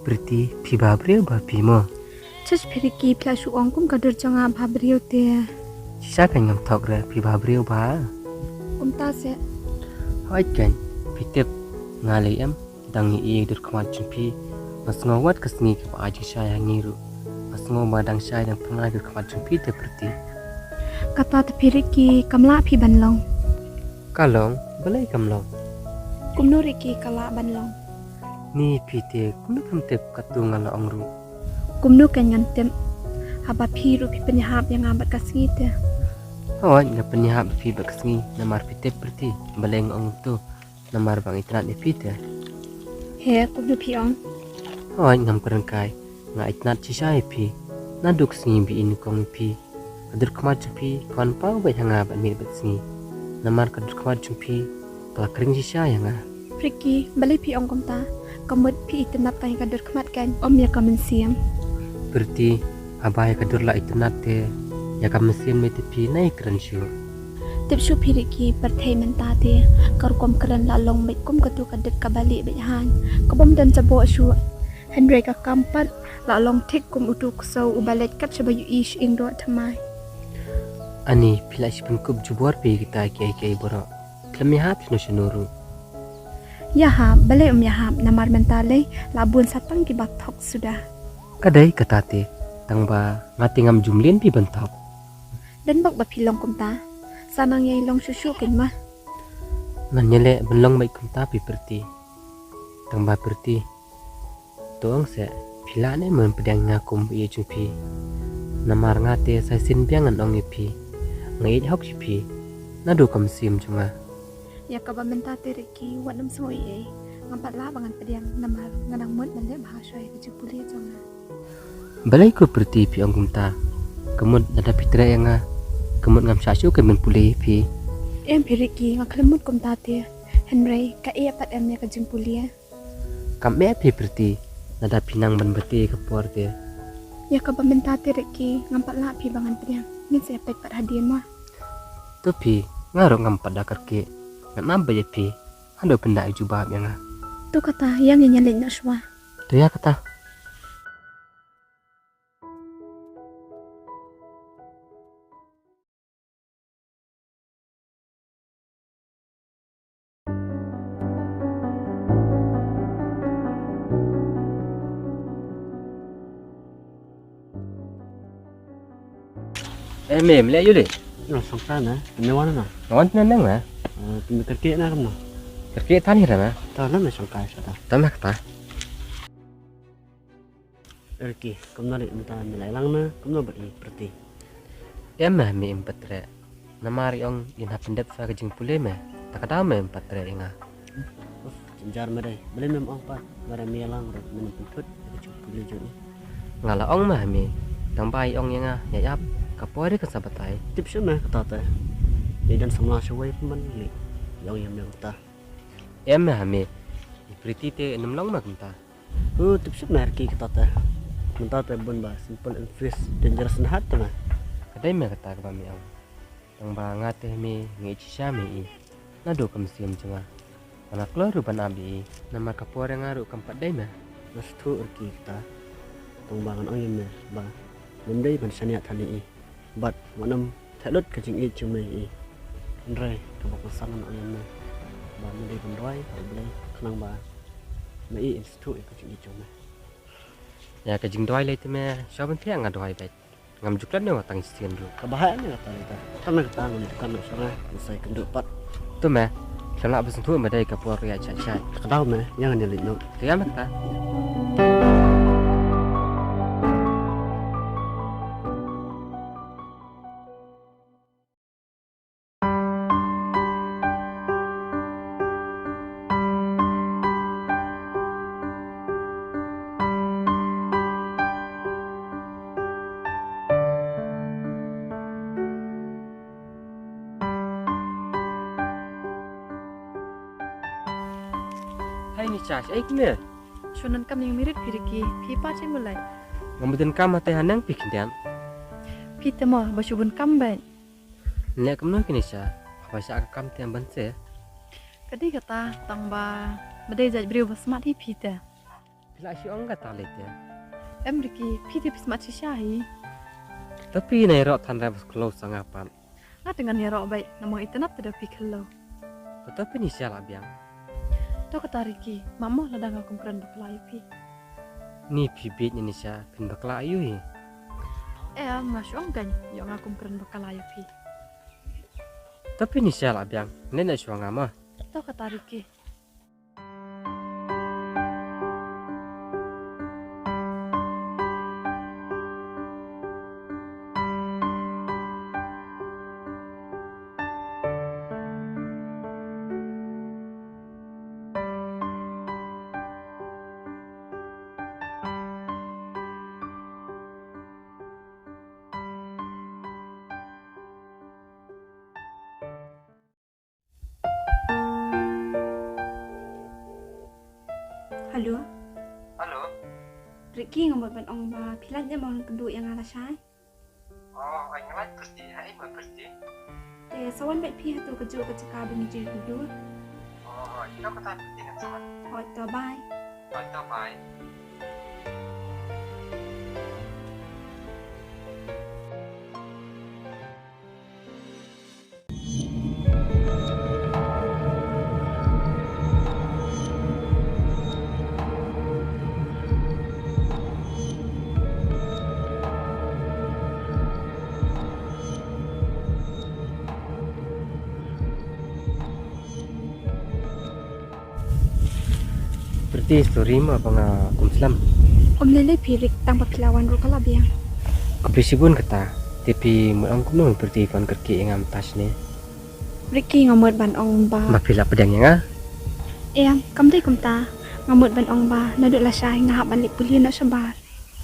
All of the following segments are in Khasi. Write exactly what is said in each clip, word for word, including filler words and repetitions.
Priti, phi bha briew bha phi mo? Shush phi Ricky, phi la shu ong kum ka dur jong nga bha briew te. Shisha kan ngam thok re, phi bha briew bha. Kumta se. Hooid kan, phi tip nga lei em, dang ïohi ïa ka dur khmat jong phi. Nga sngew wat ka sngi kaba ai jingshai ha ngi ruh. Nga sngew ba dang shai dang pynlait ka dur khmat jong phi te Priti. Kata te phi Ricky, kam lah phi ban long. Ka long, balei kam long? Kumno Ricky ka lah ban long? Ni phi te, kumno phim tip katto nga la ong ruh? Kumno kan ngan tip? Haba phi ruh phi pynïahap ïa nga bad ka sngi te. Hooid, nga pynïahap ïa phi bad ka sngi, namar phi tip Priti, balei nga ong kumto, namar ba nga itynnad ïa phi te. He, kumno phi ong? Hooid, ngam kren kai, nga itynnad shisha ïa phi. Naduh ka sngi ba i nyngkong ïa phi, ka dur khmat jong phi ka wan paw beit ha nga bad miet bad sngi. Namar ka dur khmat jong phi ka la kring shisha ïa nga. Ricky, balei phi ong kumta? Ka mut phi itynnad tang ïa ka dur khmat kan, ym ïa ka mynsiem. Priti, haba ïa ka dur la itynnad te, ïa ka mynsiem ne te phi nai kren shuh. Tip shuh phi Ricky, pyrthei mynta te ka rukom kren la long beit kum katu ka dud kaba lieh beit haiñ, ka bym don jaboh shuh. Hynrei ka kam pat la long thik kum utu u ksew uba leit kat shaba ïohi shi ïing doh thymmai. Ani, phi la shu pynkup jubor phi kita kiei kiei baroh. Khlem ïahap shano shano ruh. Ïahap, balei ym ïahap, namar mynta lei la bun sa tang kiba thok suda. Ka dei kata te, tang ba nga te ngam ju mlien phi ban thok. Don bok ba phi long kumta. Sa nang ïai long shuh shuh kein ma. Ngan ïaleh ban long beit kumta phi Priti. Tang ba Priti, to ong seh, phi lah ne em ban pdiang ïa nga kum ba ïeit jong phi? Namar nga te sa shisien biang ngan ong ïa phi, nga ïeit hok ïa phi naduh ka mynsiem jong nga. Ïa kaba mynta te Ricky, wat nym sngew ei ei. Ngam pat lah ba ngan pdiang namar nga dang mut ban leh bha shuwa ïa ka jingpule jong nga. Balei ko Priti phi ong kumta? Ka mut lada phi treh ïa nga, ka mut ngam shah shuh kein ban pule ïa phi. Em phi Ricky, nga khlem mut kumta te. Hynrei ka eh pat em ïa ka jingpule. Kam eh phi Priti, lada phi nang ban bate ïa ka por te. Ïa kaba mynta te Ricky, ngam pat lah phi ba ngan pdiang. Ngin sa ïa peit pat hadien ma. To phi, nga ruh ngam pat da kyrkieh. Ngan ap beit ïa phi haduh phin da ai jubab ïa nga. To kata, ïa ngin ïa leit noh shuwa. To ïa kata. Eh, me, me leh aïu lei? Nga shongkai me, me wan na? Nga wan na neng me. Eh, me kyrkieh na kumno? Kyrkieh than hi re me. To na me shongkai sha ta. To me kata. Ricky, kumno lei mynta me la ïalang na, kumno bad i Priti? Em me, me im pat treh. Namar i ong in hap pyndep shuwa ka jingpule me. Ta ka daw me im pat treh ïa nga. Uff, jynjar me dei. Balei mem ong pat, lada me ïalang ruh men pynthut ïa ka jingpule jong i. Nga la ong me ha me, tang ba i ong ïa nga ïa ap, ka por kan sa batai. Tip shuh me kata te. Ïa don samla shuwei pynban lei. I ong ïa me kata. Em me ha me. I Priti te nym long me kumta. Huh, tip shuh me Ricky kata te. Mynta te bun ba simple and fresh, dangerous na hat te me. Ka dei me kata kaba me ong. Tang ba nga te me nga ïeit shisha me i. Naduh ka mynsiem jong nga. Ba nga kloi ruh ban ap ïa i. Namar ka por ïa nga ruh kam pat dei me. Nga sngewthuh Ricky kata. Tang ba ngan ong ïa me ba ngam dei ban shaniah than ïa i. Bad wat nym theh lut ka jingïeit jong me ïa i. Hynrei kaba kongsan ngan ong ïa me ba me dei ban duwai ha U Blei khnang ba me i in sngewthuh ïa ka jingïeit jong me. Ïa ka jingduwai lei te me, shuwa ban thiah nga duwai beit. Ngam ju klet ne wat tang shisien ruh. Kaba heh ne kata lei te. Tang na kata ngan ïa dukan noh sha nga, ngan sa ïakynduh pat. To me, sngewlah ba sngewthuh me dei ka por ka ïaid shait shait. Ka daw me, ïa ngan ïa leit noh. To ïa me kata. Hai Nisha, shaei kumne? Shu donkam ïa nga mirit phi Ricky, phi pat shaei mo leit? Ngam donkam, hangtei haneng phi khyndiat. Phi te mo, ba shu bun kam beit. Leh kumno ki Nisha, haba shah ka kam te ban seh? Ka dei kata, tang ba, ba dei jait briew ba smat hi phi te. La shu ong kata lei te. Em Ricky, phi te phi smat shisha hi. To phi nai ro than ra bas klo sanga pan. Nga te ngan ïaroh beit, namar ïa tnat te da phi khlo. Kata phi Nisha la biang. To kata Ricky, ma mo lada nga kum kren bakla ïa phi. Ni phi bieit ni Nisha, phin bakla ïa u hi. Eh, nga shu ong kan, ïoh nga kum kren bakla ïa phi. To phi Nisha la biang, ne na shu ong nga ma. To kata Ricky. Hello. Hello. Ricky, nga mut ban ong ba phi lah ne mo kynduh ïa nga lashai. Oh, ai nga lah Kristi, hai mo Kristi. Te sa wan bad phi ha tu ka juh ka jaka ba ngi ju kynduh. Oh, ito kata Kristi ngan sa wan. Hooid to, bye. Hooid to, bye. Pretty, sorry mo ba nga kum slem. Ym lei lei phi Rick, tang ba phi la wan ruh ka la biang. Khublei shibun kata. Te phi mut ong kumno Pretty, phi wan kyrkieh ïa nga mynta shane? Ricky, nga mut ban ong ba. Ba phi la pdiang ïa nga? Em, kam dei kumta. Nga mut ban ong ba naduh lashai nga hap ban leit pule noh shabar.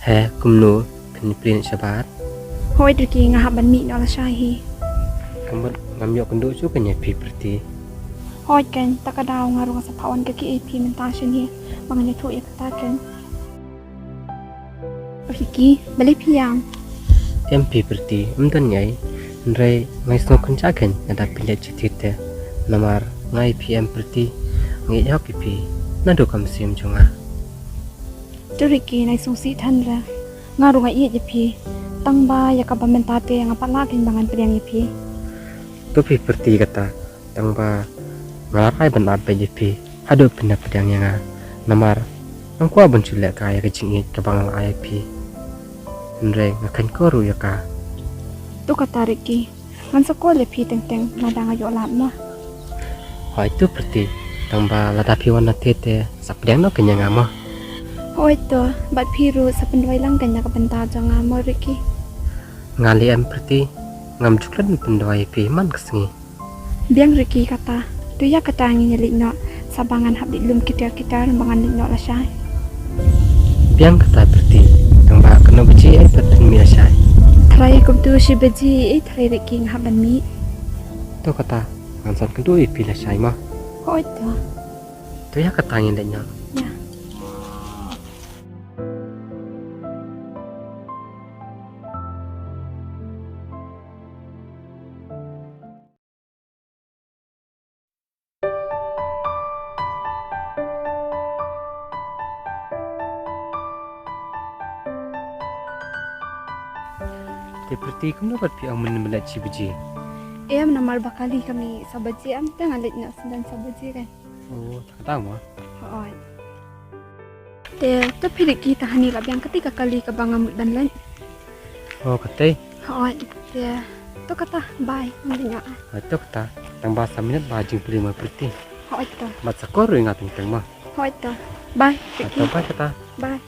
He, kumno phin pule noh shabar? Hooid Ricky, nga hap ban mih noh lashai hi. Ka mut ngam ïoh kynduh shuh kein ïa phi Pretty. Hooid kein, ta ka daw nga ruh nga sa phah wan kyrkieh ïa phi mynta shane hi. Ba ngan ïathuh ïa kata kein. Ricky, balei phi ïam? Em phi Pretty, ym don ei. Hynrei nga sngew kynjah kein lada phi leit sha thied te. Namar nga ïa phi em Pretty, nga ïeit hok ïa phi naduh ka mynsiem jong nga. To Ricky, nai sngewsih than re. Nga ruh nga ïeit ïa phi. Tang ba ïa kaba mynta te nga pat lah kein ba ngan pdiang ïa phi. To phi Pretty kata, tang ba nga la rai ban ap beit ïa phi haduh phin da pdiang ïa nga. Namar ngam kwah ban shu lehkai ïa ka jingïeit kaba nga la ai ïa phi. Hynrei nga khein ko ruh ïa ka. To kata Ricky. Ngan sa call ïa phi teng teng lada nga ïoh lad mo. Hooid to Pretty, tang ba lada phi wan na thied te sa pdiang noh kein ïa nga mo. Hooid to, bad phi ruh sa pynduwai lang kein na ka bynta jong nga mo Ricky. Nga leh em Pretty, ngam ju klet ban pynduwai ïa phi man ka sngi. Biang Ricky kata. To ïa kata ngin ïa leit noh. Sa ba ngan hap leit lum kitar kitar ba ngan leit noh lashai. Biang kata Pretty, tang ba katno baje ei pat phin mih lashai? Tharai kumtu shi baje ei, tharai Ricky nga hap ban mih. To kata, ngan sa wan kynduh ïa phi lashai mo. Hooid to. To ïa kata ngin leit noh. Ïa. Te Pretty, kumno pat phi ong mynnin ban leit shi baje? Em, namar ba kali ka mih sa baje, em, te ngan leit noh sdang sa baje kein. Oh, kata mo? Hooid. Te to phi Ricky, ta hangne la biang kata ka kali kaba nga mut ban leit. Oh, kata. Hooid, te to kata, bye, ngan leit noh. Hooid to kata, tang ba sa minit ba jingpule mo Pretty. Hooid to. Bad sa call ruh ïa nga teng teng mo. Hooid to. Bye Ricky. Hooid to, bye kata. Bye.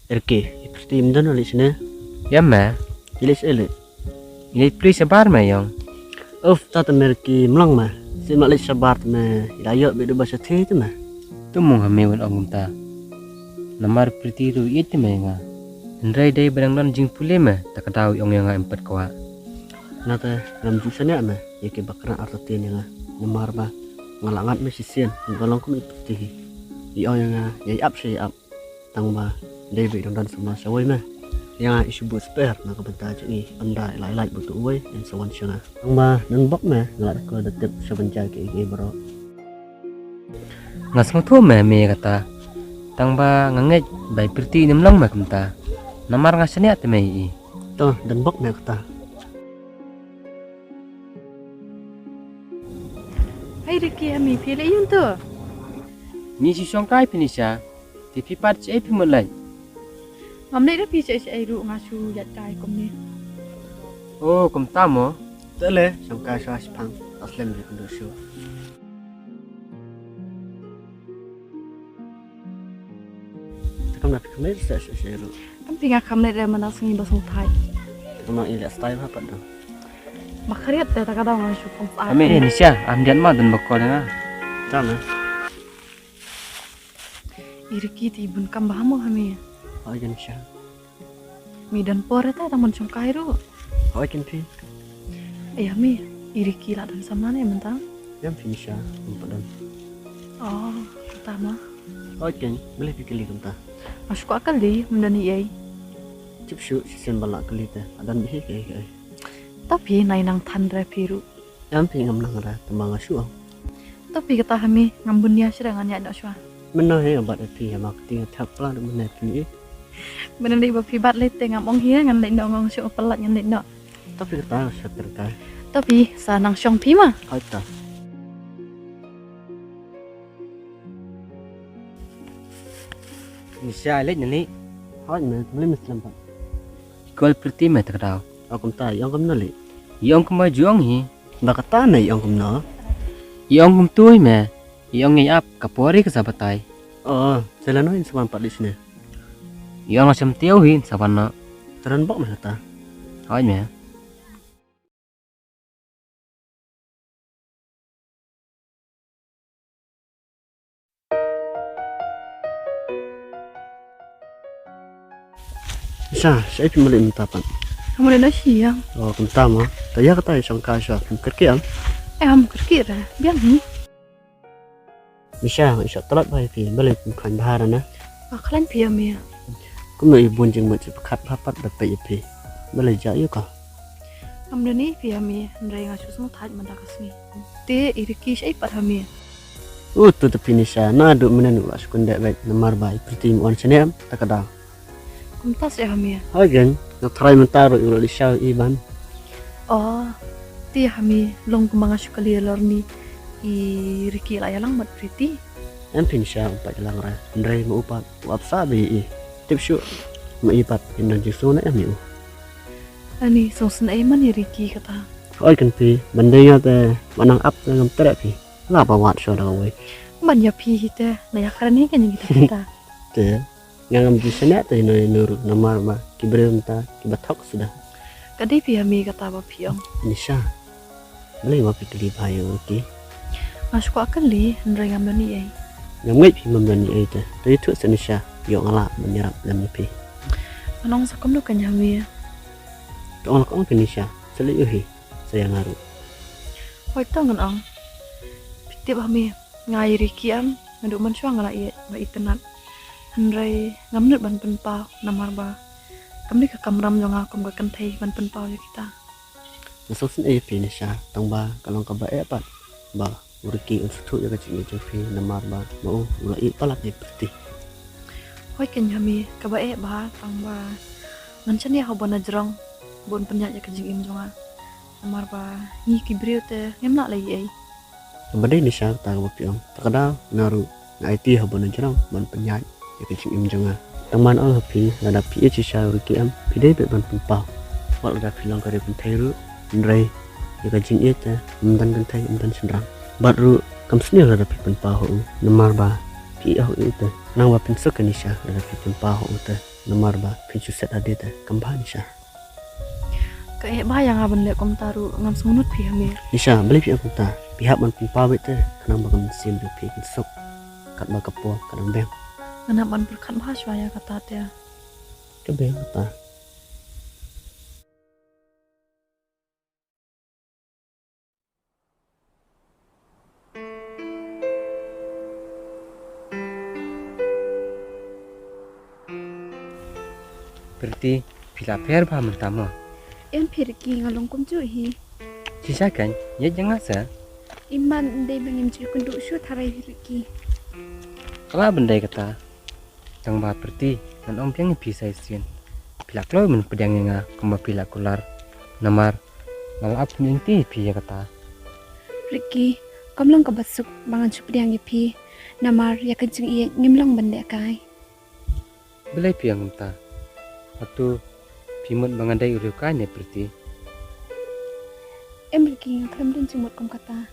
Ricky, i Pretty ym don lei shane. Ïa me? I leit sha lei. I leit plie shabar me ïong. Uf, ta te me Ricky, mlong me. Shu ma leit shabar te me, i la ïoh beit u ba sha thied te me. To mung ha me wan ong kumta. Namar Priti ruh ïeit te me ïa nga. Hynrei dei ba dang don jingpule me, ta ka daw i ong ïa nga em pat kwah. Nate ngam ju shaniah me ïa ki ba kren artatien ïa nga. Namar ba nga la ngat me shisien, nga long kum i Priti hi. I ong ïa nga ïa ap sha ïa ap. Tang ba dei ba i dang don samla shawei me. Ïa nga i shu buh sper na ka bynta jong i, ynda i la ïa lait bad uwei, yn sa wan sha nga. Tang ba don bok me, nga la da ko da tip sha ban jia ki ei ki ei baroh. Nga sngewthuh me me kata. Tang ba nga ngeit ba i Priti nym long me kumta. Namar nga shaniah te me i. To, don bok me kata. Hai Ricky, ha mi phi leh ïa un to. Ngi shu shong kai phi Nisha. Te phi pat shaei phi mut leh? Ngam leh da phi shaei shaei ruh, nga shu ïaid kai kumne. Oh, kumta mo. Te le shong kai sha shipang. Aslem je kundu shu. Te kam na phi kam leh shaei shaei ruh. Kam phi nga kam leh re mana sngi ba sngewthait. Kam na i leh style ha pat do. Ba khariat te ta ka daw nga shu pom sa. Kami ni sha am diat ma dan bakol nga. Tama. I Ricky te i bun kam ba ha mo ha mi. Hoi kan sha. Mi don por te ta mon shong kai ruh. Hoi kan phi. Ai ha mi. I Ricky la don samla ne mynta. Ïa phi sha. Ym pat don. Oh, ta ma. Hoi kan. Balei phi kylli kumta? Nga shu kwah kylli, ym don ei ei. Chip shu shisien ba la kylli te. Hadan bih hi kaei kaei. To phi nai nang than re phi ruh. Ïa phi ngam nang re, tang ba nga shu ong. To phi kata ha mi, ngam bun ïa shuwa ngan ïaid noh shuwa. Mynno hi nga bat ïa phi, ha ma kti nga thap pla mynne phi. Mynne dei ba phi bat lei te ngam ong hi, ngan leit noh, ngam shu palat ngan leit noh. To phi kata nga shu tyrkai. To phi sa nang shong phi ma. Hoi ta. Nisha leit na ni. Hoi me, kumne me slem pat. Kol Priti me ta ka daw. O kumta, i ong kumno leh? I ong kumba ju ong hi. Ba kata ne i ong kumno? I ong kumtu hi me. I ong ïa ap ka por hi ka sa batai. O, sa lano in sa wan pat leit shane? I ong nga shem tiaw hi in sa wan noh. Te don bok me kata. Hoi me. Sha, shaei phi mut leit mynta pat? Nga mut leit noh sha ïing. O, kumta mo. Te ïa kata i shong kai sha, phim kyrkieh em? Em, kyrkieh re. Biang hi. Nisha, i shah tlot bha ïa phi, balei phim khlaiñ bha re na? Nga khlaiñ phi ïa me. Kumno i bun jingmut shi pyrkhat bha pat da peit ïa phi. Balei jia ïa ka? Ngam don ei phi ha me, hynrei nga shu sngewthait mynta ka sngi. Te i Ricky shaei pat ha me? U to te phi Nisha, naduh mynne u la shu kyndit beit namar ba i Priti im wan shane em, ta ka daw. Kumta shaei ha me? Hoi gen, nga tharai mynta ruh u la leit sha i ban. Oh, te ha me, long kumba nga shu kylli lor ni i Ricky la ïalang bad Priti. Em phi Nisha, um pat ïalang re, hynrei ma u pat u ap sah bha ïa i. Tip shuh ma i pat in don jingsngew ne em ïa u. Ani sngewsynei man ïa Ricky kata. Hoi kan phi, ban dei nga te, ban nang ap te ngam treh phi. La ba wad shuwa da kawei. Ban ïa phi hi te, na ïa kren hi kan ïa kita kita. Te, nga ngam ju shaniah te ino ino ruh namar ba ki briew mynta kiba thok suda. Ka dei phi ha me kata ba phi ong. Nisha. Balei ba phi kylli bha ïa u Ricky? Nga shu kwah kylli, hynrei ngam don ei ei. Ngam ngeit phi mem don ei ei te. To ïathuh seh Nisha, ïoh nga lah ban ïarap lem ïa phi. Ngan ong sa kumno kan ïa me? To ong la ka ong phi Nisha, sa leit ïoh hi, sa ïa nga ruh. Hoi to ngan ong. Phi tip ha me, nga ïa Ricky em, naduh mynshuwa nga la ïeit, ba itynnad. Hynrei ngam nud ban pynpaw, namar ba kam dei ka kamram jong nga kum ka kynthei ban pynpaw ïa kita. Nga sngewsynei ïa phi Nisha, tang ba ka long kaba eh pat ba u Ricky un sngewthuh ïa ka jingïeit jong phi namar ba ma u u la ïeit palat ïa Priti. Hoi kan ïa me, kaba eh bha tang ba ngan shaniah haba na jrong ban pynïaid ïa ka jingim jong nga. Namar ba ngi ki briew te ngim lah leh ei ei. Kaba dei Nisha kata kaba phi ong. Ta ka daw nga ruh nga aiti haba na jrong ban pynïaid ïa ka jingim jong nga. Tang ban ong ha phi, lada phi ïeit shisha ïa u Ricky em, phi dei beit ban pynpaw. Wat lada phi long ka riewkynthei ruh, hynrei ïa ka jingïeit te ym don kynthei ym don shynrang. Bad ruh kam sniew lada phi pynpaw ha u, namar ba phi ïeit ha u te. Khnang ba phin suk ïa Nisha lada phi pynpaw ha u te, namar ba phin shu set hadien te. Kam bha Nisha. Ka eh bha ïa nga ban leh kumta ruh, ngam sngewnud phi ha me. Nisha, balei phi ong kumta? Phi hap ban pynpaw beit te, khnang ba ka mynsiem jong phi kan suk. Katba ka por ka dang biang. Nga hap ban pyrkhat bha shuwa ïa kata te. Ka dei kata. Priti, phi la pher bha mynta mo? Em phi Ricky, nga long kumjuh hi. Shisha kan, ïa jong nga sa. Imat dei ba ngim ju kynduh shuh tharai hi Ricky. Ka lah ban dei kata. Tang ba Priti, ngan ong biang ïa phi sa shisien. Phi la kloi ban pdiang ïa nga kumba phi la kular. Namar nga la ap pynïeng ti ïa phi ïa kata. Ricky, kam long kaba suk ba ngan shu pdiang ïa phi. Namar ïa ka jingïeit ngim long ban lehkai. Balei phi ong kumta? Hato phi mut ba nga dei u riewkai ne Priti? Em Ricky, nga khlem don jingmut kum kata.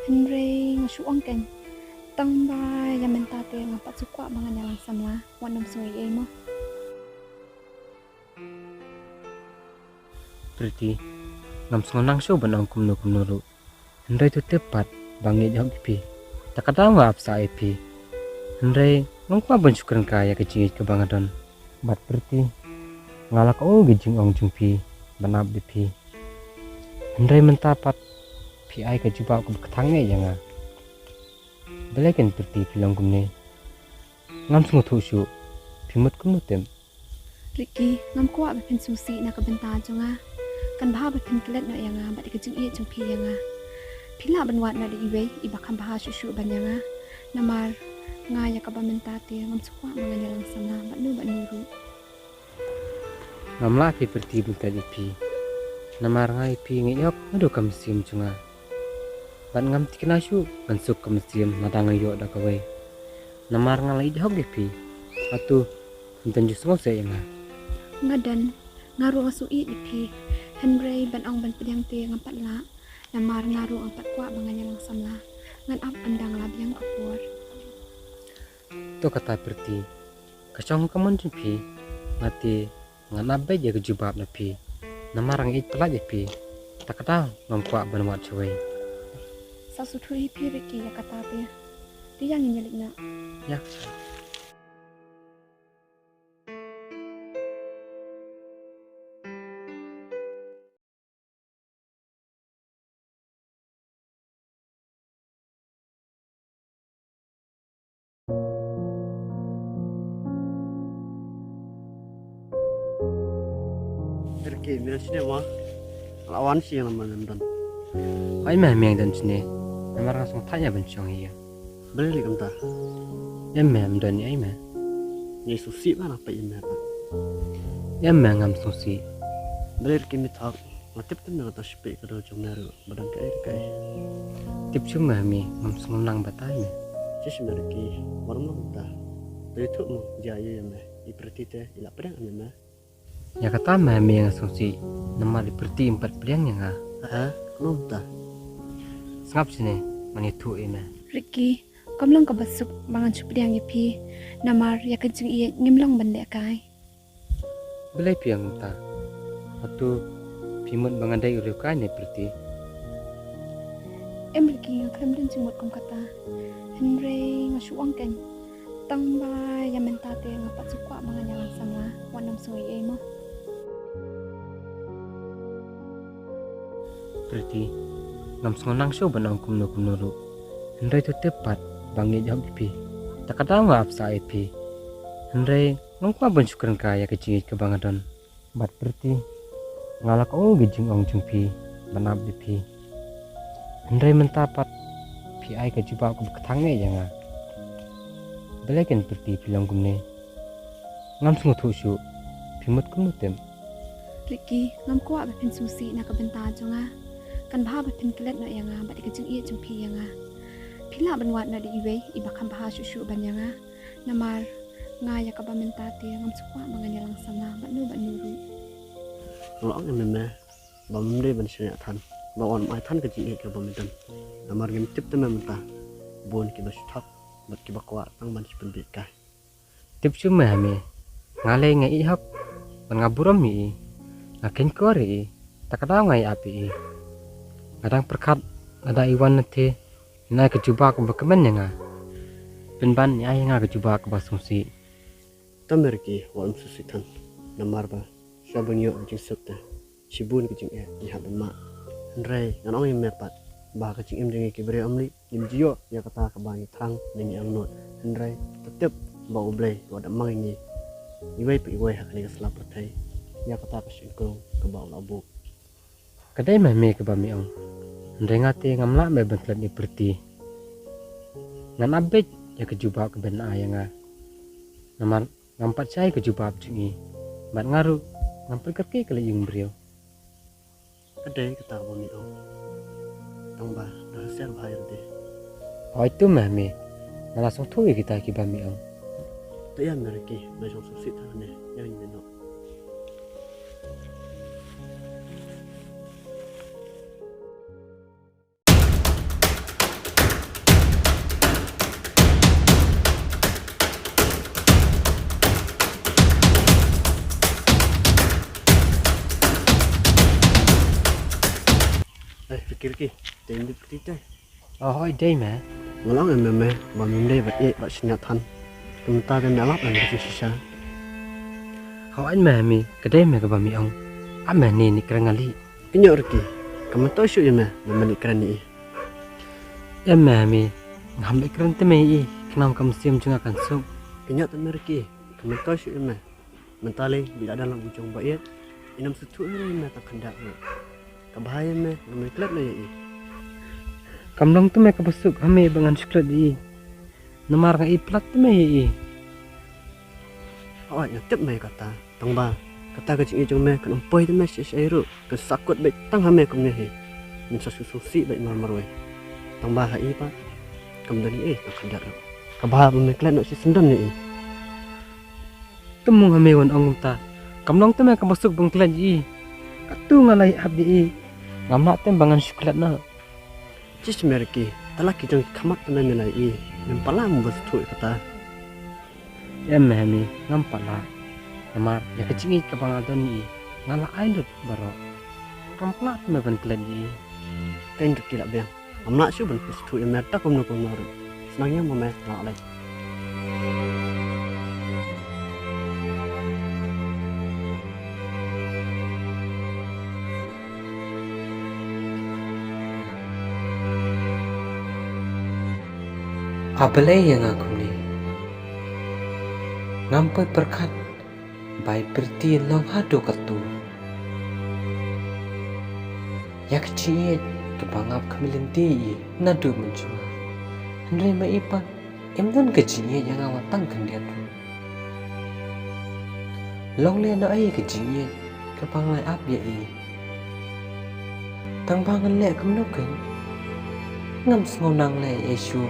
Hynrei nga shu ong kein. Tang ba ïa mynta te ngam pat shu kwah ba ngan ïalang samla, wat nym sngew ei ei mo. Priti, ngam sngewbha shuh ban ong kumno kumno ruh. Hynrei to tip pat ba nga ïeit hok ïa phi. Ta ka daw nga ap sah ïa phi. Hynrei ngam kwah ban shu kren kai ïa ka jingïeit kaba nga don. Bad Priti, nga la kohnguh ïa ki jingong jong phi ban ap ïa phi. Hynrei mynta pat phi ai ka jubab kaba kthang eh ïa nga. Balei kan Priti phi long kumne? Ngam sngewthuh shuh. Phi mut kumno tip? Ricky, ngam kwah ba phin sngewsih na ka bynta jong nga. Kan bha ba phin klet noh ïa nga bad ïa ka jingïeit jong phi ïa nga. Phi lah ban wad noh da iwei iba kham bha shuh shuh ban ïa nga. Namar nga ïa kaba mynta te ngam shu kwah ba ngan ïalang samla bad no bad no ruh. Ngam lah phi Priti ban klet ïa phi. Namar nga ïa phi nga ïeit hok naduh ka mynsiem jong nga. Bad ngam thikna shuh ban suk ka mynsiem lada nga ïoh da kawei. Namar nga la ïeit hok ïa phi. Hato phin don ju sngewsih ïa nga? Nga don, nga ruh nga shu ïeit ïa phi. Hynrei ban ong ban pdiang te ngam pat lah. Namar nga ruh ngam pat kwah ba ngan ïalang samla. Ngan ap ynda nga la biang ka por. To kata Priti, ka shong ka mon jong phi, nga te ngan ap beit ïa ka jubab na phi. Namar nga ïeit palat ïa phi. Ta ka daw ngam kwah ban wad shawei. Sa sngewthuh hi phi Ricky ïa kata te. Te ïa ngin ïa leit noh. Ïa. Ricky, me don shane mo? La wan shi ïa nga man don. Ai me, me don shane. Namar nga sngewthuh ïa ban shong ïa. Balei lei kumta? Em me, em don ïa me. Ngi sngewsih ba nang peit ïa me pat. Em me, ngam sngewsih. Balei Ricky me thok? Nga tip te me nga ta shipeh ka dor jong me ruh. Ba dang kaei kaei. Tip shuh me ha me, ngam sngewlang batai me. Shisha me Ricky, wat nym long kumta. Te ïathuh mo, jia ïa me. I Priti te i la pdiang ïa me. Ïa kata me ha me nga sngewsih. Namar i Priti im pat pdiang ïa nga. Ha? Kumno kumta? Sngap shane, ngan ïathuh ïa me. Ricky, kam long kaba suk ba ngan shu pdiang ïa phi. Namar ïa ka jingïeit ngim long ban lehkai. Balei phi ong kumta? Hato phi mut ba nga dei u riewkai ne Priti? Em Ricky, nga khlem don jingmut kum kata. Hynrei nga shu ong kein. Tang ba ïa mynta te ngam pat shu kwah ba ngan ïalang samla, wat nym sngew ei ei mo. Priti, ngam sngewlang shuh ban ong kumno kumno ruh. Hynrei to tip pat ba nga ïeit hok ïa phi. Ta ka daw nga ap sah ïa phi. Hynrei ngam kwah ban shu kren kai ïa ka jingïeit kaba nga don. Bad Priti, nga la kohnguh ïa ki jingong jong phi ban ap ïa phi. Hynrei mynta pat phi ai ka jubab kaba kthang eh ïa nga. Balei kan Priti phi long kumne? Ngam sngewthuh shuh. Phi mut kumno tip? Ricky, ngam kwah ba phin sngewsih na ka bynta jong nga. Kan bha ba phin klet noh ïa nga bad ïa ka jingïeit jong phi ïa nga. Phi lah ban wad noh da iwei iba kham bha shuh shuh ban ïa nga. Namar nga ïa kaba mynta te ngam shu kwah ba ngan ïalang samla bad no bad no ruh. Nga la ong ïa me me ba mem dei ban shaniah than, ba wat nym ai than ka jingïeit kaba me don. Namar ngim tip te me mynta bun kiba shu thok bad kiba kwah tang ban shu pynbieit kai. Tip shuh me ha me, nga lei nga ïeit hok bad nga burom ïa i. Nga kynkoh ïa i, ta ka daw nga ïa ap ïa i. Nga dang pyrkhat lada i wan na te, in ai ka jubab kaba kmen ïa nga. Pynban ïa nga ka jubab kaba sngewsih. Te me Ricky, wat ym sngewsih than. Namar ba sha ban ïoh ka jingsuk te shibun ka jingeh ngi hap ban mad. Hynrei ngan ong ïa me pat ba ka jingim jong ngi ki briew amlih ngim ju ïoh ïa kata kaba ngi thrang ne ngi angnud. Hynrei to tip ba U Blei u da mang ïa ngi iwei pa iwei ha kane ka sla pyrthei ïa kata ka shynrang kaba u la buh. Ka dei ma me kaba me ong. Hynrei nga te ngam lah me ban klet ïa i Pretty. Ngan ap beit ïa ka jubab kaba me ai ïa nga. Namar ngam pat shai ka jubab jong i. Bad nga ruh ngam pat kyrkieh ka leit ïing briew. Ka dei kata kaba me ong. Tang ba da husiar bha ïa lade. Hooid to me, me. Nga la sngewthuh ïa kita kiba me ong. Te ïa me Ricky, me jong sngewsih than ne ïa ngi me noh. Eh, Ricky, Ricky, te ym dei Pretty te. Oh, hooid dei me. Nga la ong ïa me me ba mem dei bad ïeit bad shaniah than. Te mynta te me lap ïa me shisha. Hooid me, me, ka dei me kaba me ong. Ap me ne ne kren nga leh. Kynnoh Ricky, ka myntoi shuh ïa me ba men leit kren ïa i. Em me, me, ngam leit kren te me ïa i, khnang ka mynsiem jong nga kan suk. Kynnoh te me Ricky, ka myntoi shuh ïa me. Mynta lei bit la dang la bujong ba ïeit. Ym sngewthuh ïa me tang khyndiat ruh. Ka bha ïa me, ngam leit klet noh ïa i. Kam long te me kaba suk ha me ba ngan shu klet ïa i. Namar nga ïeit palat te me ïa i. Hooid, nga tip me kata. Tang ba kata ka jingïeit jong me kan ym poi te me shisha ruh. Kan sa kut beit tang ha me kumne hi. Ngin sa shu sngewsih beit mar marwei. Tang ba ha i pat kam don ei ei tang khyndiat ruh. Ka bha ba me klet noh shisyndon ïa i. Te mung ha me wan ong kumta. Kam long te me kaba suk ban klet ïa i. Katto nga la ïa ap ïa i. Ngam lah te ba ngan shu klet noh. Shish me Ricky, te la ki jong ki khmat te me me la ïa i. Mem pat lah mo ban sngewthuh ïa kata. Em me, me, ngam pat lah. Namar ïa ka jingïeit kaba nga don ïa i nga la ai lut baroh. Kam pat lah te me ban klet ïa i. Te Ricky la biang. Ngam lah shuh ban sngewthuh ïa me da kumno kumno ruh. Sdang ïa me me lah leh. A Blei ïa nga kumne. Ngam pat pyrkhat ba i Pretty in long haduh katto. Ïa ka jingïeit kaba nga ap khmih lynti ïa i naduh mynshwa. Hynrei ma i pat im don ka jingïeit ïa nga wat tang khyndiat ruh. Long leh na ei ka jingïeit kaba nga la ap ïa i. Tang ba ngan leh kumno kein ngam sngew nang leh ïa i shuh.